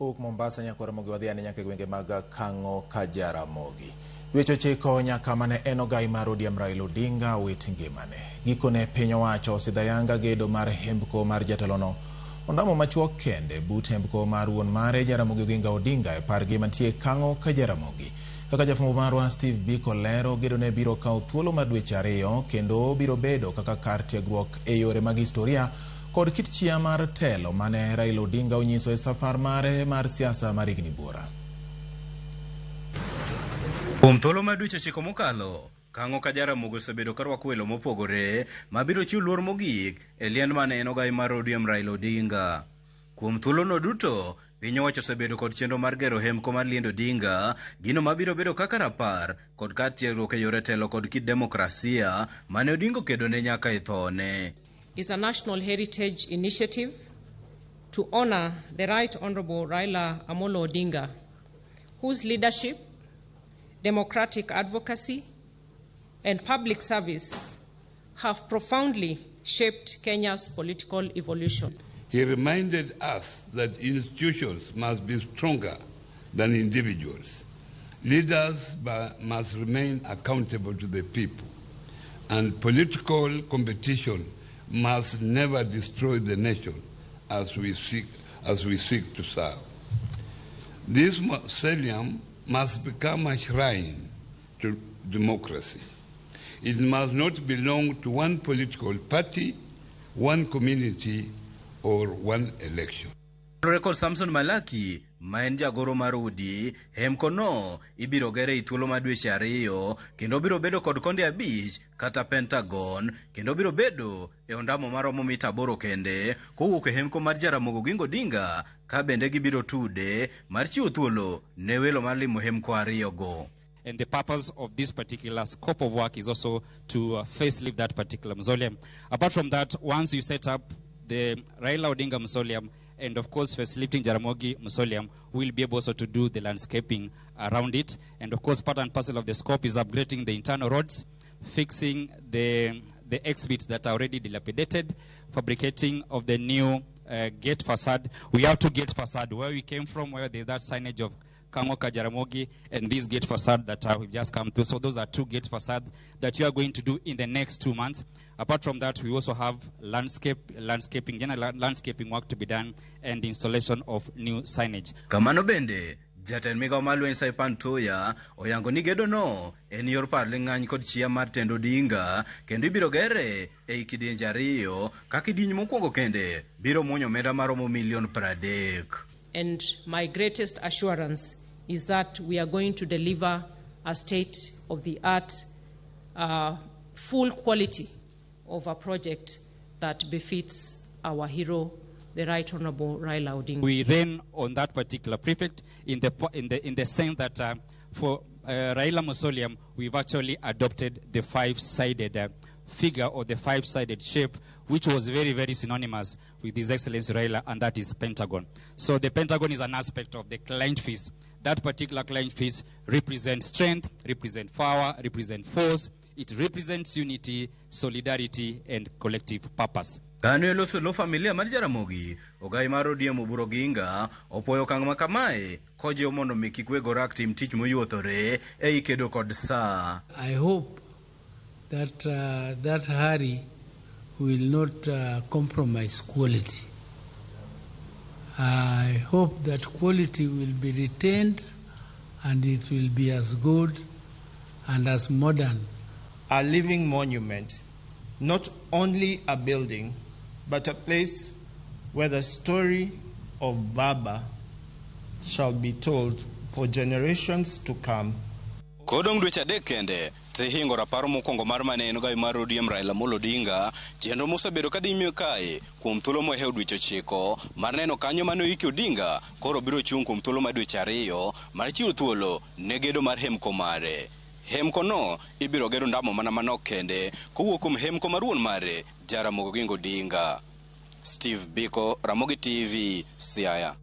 Kowuok Mombasa nyaka Ramogi wadhi ane nyaka e gwenge mag Kang'o ka Jaramogi. Dweche 9 nyaka mane en ogai mar ODM Raila Odinga owit ngimane. Gikone piny owacho osidho ayanga gedo mar hembko mar jatelono. Ondamo machuok kende but hembko mar wuon mare Jaramogi Oginga Odinga e pargi mantie Kang'o ka Jaramogi. Kaka jafwambo marwa Steve Biko lero, gedone biro kawo thuolo mar dweche 2 kendo biro bedo kaka kar tiegruok e yore mag historia kod kit chia mar telo mane Raila Odinga onyiso e safar mare mar siasa mar higni buora. Kuom thuolo mar dweche 9 mokalo, Kang'o ka Jaramogi osebedo ka rwako welo mopogore mabiro chiwo luor mogik e liend mane en ogai mar ODM Raila Odinga. Kuom thuolono duto, piny owacho osebedo kod chenro mar gero hembko mar liend Odinga, gino mabiro bedo kaka rapar kod kar tiegruok e yore telo kod kit demokrasia mane Odinga okedone nyaka e thone. Is a national heritage initiative to honor the Right Honorable Raila Amolo Odinga, whose leadership, democratic advocacy, and public service have profoundly shaped Kenya's political evolution. He reminded us that institutions must be stronger than individuals. Leaders must remain accountable to the people, and political competition must never destroy the nation as we seek to serve. This mausoleum must become a shrine to democracy. It must not belong to one political party, one community, or one election. Kaluwore kod Samson Malaki ma en jagoro mar udi, hemko no ibiro gere e thuolo mar dweche 2 kendo biro bedo kod konde 5 kata pentagon kendo biro bedo e ondamo maromo mita 8 kende kowuok e hemko mar Jaramogi Oginga Odinga ka bende gibiro tude mar chiwo thuolo ne welo mar limo hemko 2 go. And the purpose of this particular scope of work is also to facelift that particular mausoleum. Apart from that, once you set up the Raila Odinga mausoleum and of course facelifting Jaramogi mausoleum, we'll be able also to do the landscaping around it. And of course, part and parcel of the scope is upgrading the internal roads, fixing the exhibits that are already dilapidated, fabricating of the new gate facade. We have two gate facade, where we came from, where there's that signage of Kang'o ka Jaramogi, and this gate facade that we've just come to. So those are two gate facades that you are going to do in the next 2 months. Apart from that, we also have general landscaping work to be done and installation of new signage. Kamano bende, jatend migawo mar lweny Saipan Tuya oyango ni gedo no en yor par ling'any kod chia mar tend Odinga kendo ibiro gere ei kidienje 2 ka kidieny mokwongo kende biro muonyo omenda maromo milion 30. And my greatest assurance is that we are going to deliver a state-of-the-art, full quality of a project that befits our hero, the Right Honorable Raila Odinga. We ran on that particular prefect in the sense that for Raila Mausoleum, we've actually adopted the five-sided figure or the five-sided shape, which was very, very synonymous with His Excellency Raila, and that is Pentagon. So the Pentagon is an aspect of the clenched fist. That particular clenched fist represents strength, represents power, represents force. It represents unity, solidarity, and collective purpose. Kane loso lo familia mar Jaramogi, ogai mar ODM Oburu Oginga opuoyo okang' ma kamae kojiwo mondo mi kik weg orak tim tich moyuothore ei kedo kod saa. I hope that that hurry will not compromise quality. I hope that quality will be retained and it will be as good and as modern. A living monument, not only a building, but a place where the story of Baba shall be told for generations to come. Kodong' dweche 3 kende, tihingo rapar mokwongo mar mane en ogai mar ODM Raila Amolo Odinga, chenro mosebedo kadhi nyime kae kuom thuolo mohewo dweche 9 mar neno kanyo mane oiki Odinga koro biro chung' kuom thuolo mar dweche 2 mar chiwo thuolo ne gedo mar hemko mare. Hemko no ibiro gero ndamo mana manok kende kowuok kuom hemko mar wuon mare Jaramogi Oginga Odinga. Steve Biko, Ramogi TV, Siaya.